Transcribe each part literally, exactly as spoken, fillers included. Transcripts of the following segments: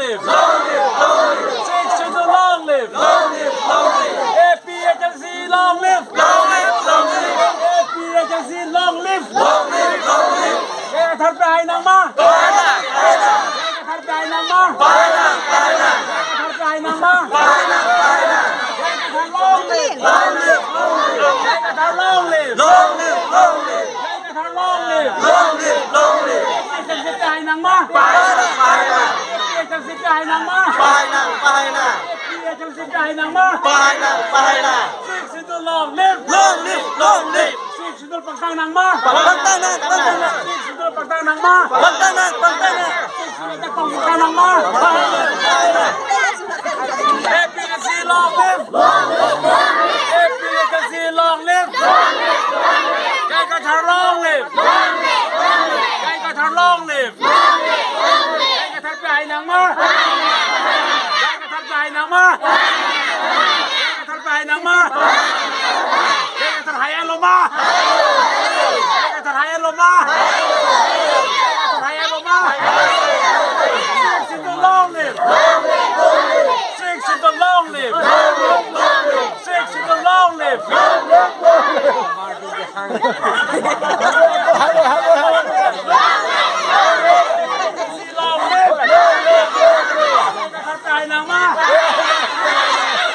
live! Long live! Long live! Sixth Schedule long live! Long live! Long live! A P H L C long live! Long live! Long live! A P H L C long live! Long live! Long live! J I Kathar pehai nangma! Pehai nang! Pehai nang! J I Kathar pehai nangma! Pehai nang! Pehai nang! J I Kathar pehai nangma! Pehai nang! Pehai nang! J I Kathar long live! Long live! Long live! J I Kathar long live! Long live! Long live! J I Kathar long live! Long live! Long live! A P H L C pehai nangma! Pehai nang! Pehai nang! A P H L C pehai nangma! Pehai nang! Pehai nang! A P H L C pehai nangma! Pehai nang! Pehai nang! Sixth Schedule long live! Long live! Long live! Sixth Schedule pangthang nangma! Pangthang nang! Pangthang nang! Sixth Schedule pangthang nangma! Pangthang nang! Pangthang nang! Sixth Schedule pangthang nangma! Pangthang nang! Pangthang nang! A P H L C long live! A P H L C long live! J I Kathar long live! J I Kathar long live! J I Kathar pehai nangma! J I Kathar pehai nangma! J I Kathar pehai nangma! J I Kathar hai-et loma! J I Kathar hai-et loma! J I Kathar hai-et loma! Sixth Schedule long live! Sixth Schedule long live! Sixth Schedule long live! Long live! J I Kathar pehai nangma! J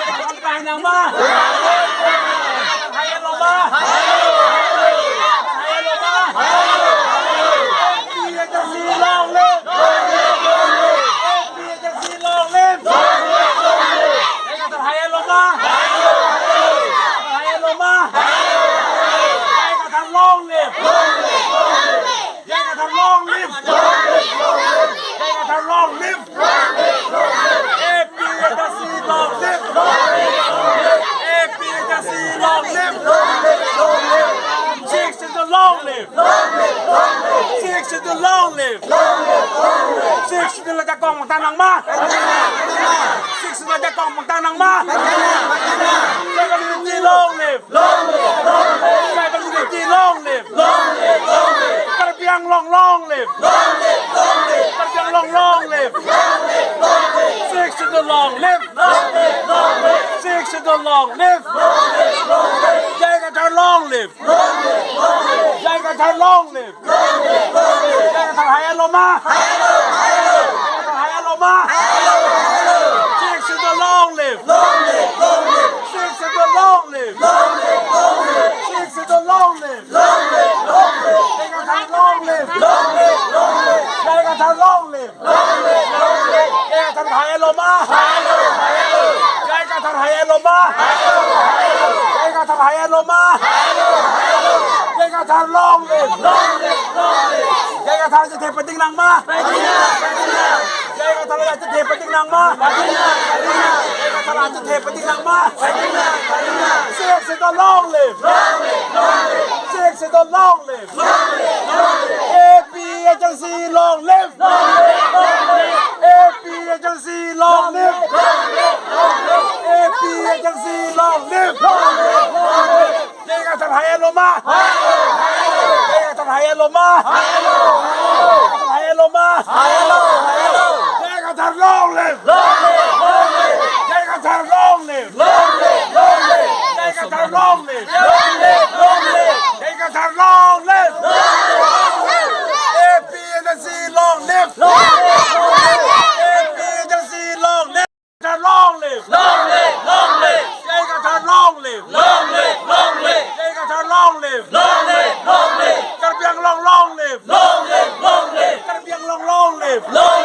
I Kathar pehai nangma! J I Kathar hai-et loma! J I Kathar hai-et loma! A P H L C long live! A P H L C long live! J I Kathar hai-et loma! J I Kathar hai-et loma! J I Kathar long live! J I Kathar long live! J I Kathar long live! A P H L C long live! A P H L C long live! Sixth Schedule long live! Sixth Schedule long live! Sixth Schedule ajakong pangthang nangma! Sixth Schedule ajakong pangthang nangma! Tribal unity long live! Tribal unity long live! Karbi Anglong long live! Karbi Anglong long live! Sixth Schedule long live! Sixth Schedule long live! J I Kathar long live! J I Kathar long live! J I Kathar hai-et loma! J I Kathar hai-et loma! Sixth Schedule long live! Sixth Schedule long live! Sixth Schedule long live! J I Kathar long live! J I Kathar long live! J I Kathar hai-et loma! J I Kathar hai-et loma! J I Kathar hai-et loma! J I Kathar long live! J I Kathar chethe pading nangma! J I Kathar chethe pading nangma! J I Kathar chethe pading nangma! Sixth Schedule long live! Sixth Schedule long live! A P H L C long live! A P H L C long live! A P H L C long live! J I Kathar hai-et loma! J I Kathar hai-et loma! J I Kathar hai-et loma! J I Kathar long live! J I Kathar long live! J I Kathar long live! J I Kathar long live! A P H L C long live! A P H L C long live! Kathar long live! Long live! Long live! J I Kathar long live! Long live! Long live! J I Kathar long live! Long live! Long live! Karbi Anglong long live! Long live! Long live! Karbi Anglong long live! Long